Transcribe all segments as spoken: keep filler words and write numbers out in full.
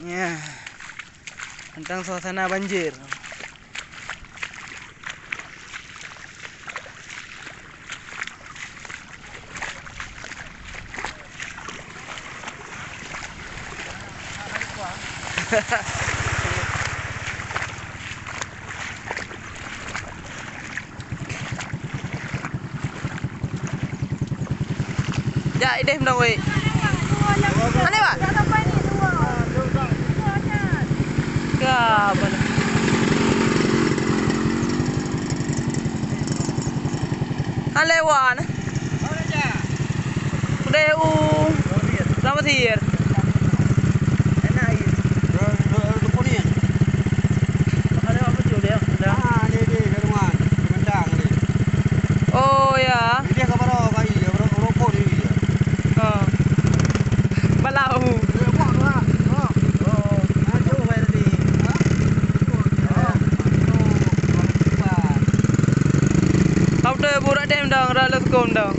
Ya, tentang suasana banjir. Jak idéh meunan weh. Hana lewat? Ka apa ni? Hana lewat. Udeh u Samosir. Oh ya. Oh. Balau. Kau tu burak dem dong, rot lôn sukon dong.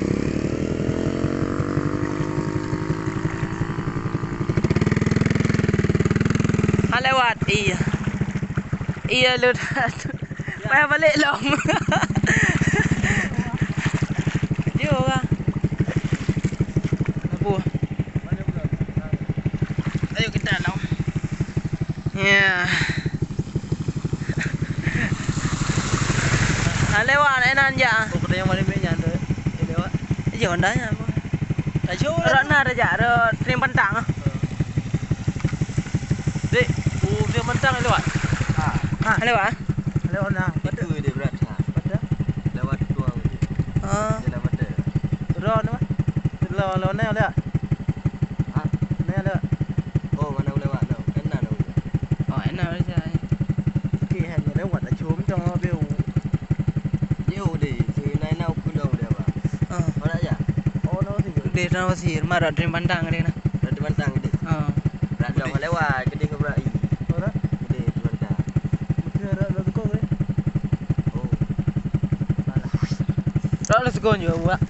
Ha lewat, iya. Iya, lôn. Payah balek lom. Jauh lah. Abu. Ayo kita lom. Ya. Ha lewat, eh, nan jak. Oh, kata yang mana minyak tu? Dia lewat. Iya, Honda nya apa? Tak jauh lah. Rot na dah jak, rot Trim Pantang. Dek, oh, Trim Pantang lewat. Ha. Ha, lewat. Lewat na. Itu dia berat. Ha. Pada? Lewat tuang dia. Ha. Jalan mata. Rot na. Lewat, lewat na lewat. Ha? Na lewat. Oh, mana lewat tu? Kan na lewat. Oh, na lewat. Okey, hanya lewat dah cium dong beu. Jauh deh, si na na ukur dong dia, Bang. Ah. Mana ya? Oh, na sih. Deh, na sih, marah dari Pantang deh na. Dari Pantang deh. Ah. Berat dong lewat, gede ke berat? Ih. Berat? Gede, Pantang. Mungkin ada, ada tukang deh. Oh. Alah. Rot lôn sukon juga buat.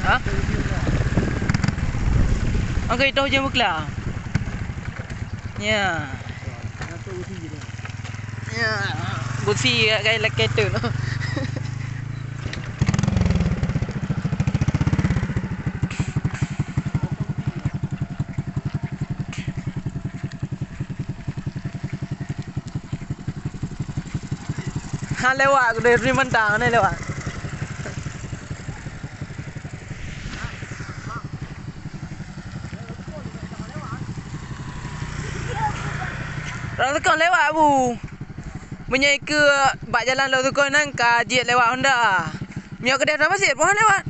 Ha? Angkai toh je mukla. Ya. Ya, beusi gai lakèe tu. Ha lewat, dari Mentang ni lewat. Rot sukon lewat, Bu. Meunyoe ikeue bak jalan Rot Sukon nyan ka jeuet lewat Honda. Meunyoe keudeh Samosir pun lewat.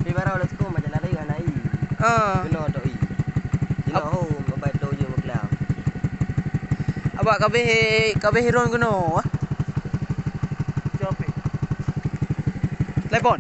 Di barô Rot Sukon bak jalan raya na i. Ah. Keunoe tok i. Jinoe ho, abai tok je meuklam. Abak kabeh, kabeh ron keunoe. Telepon.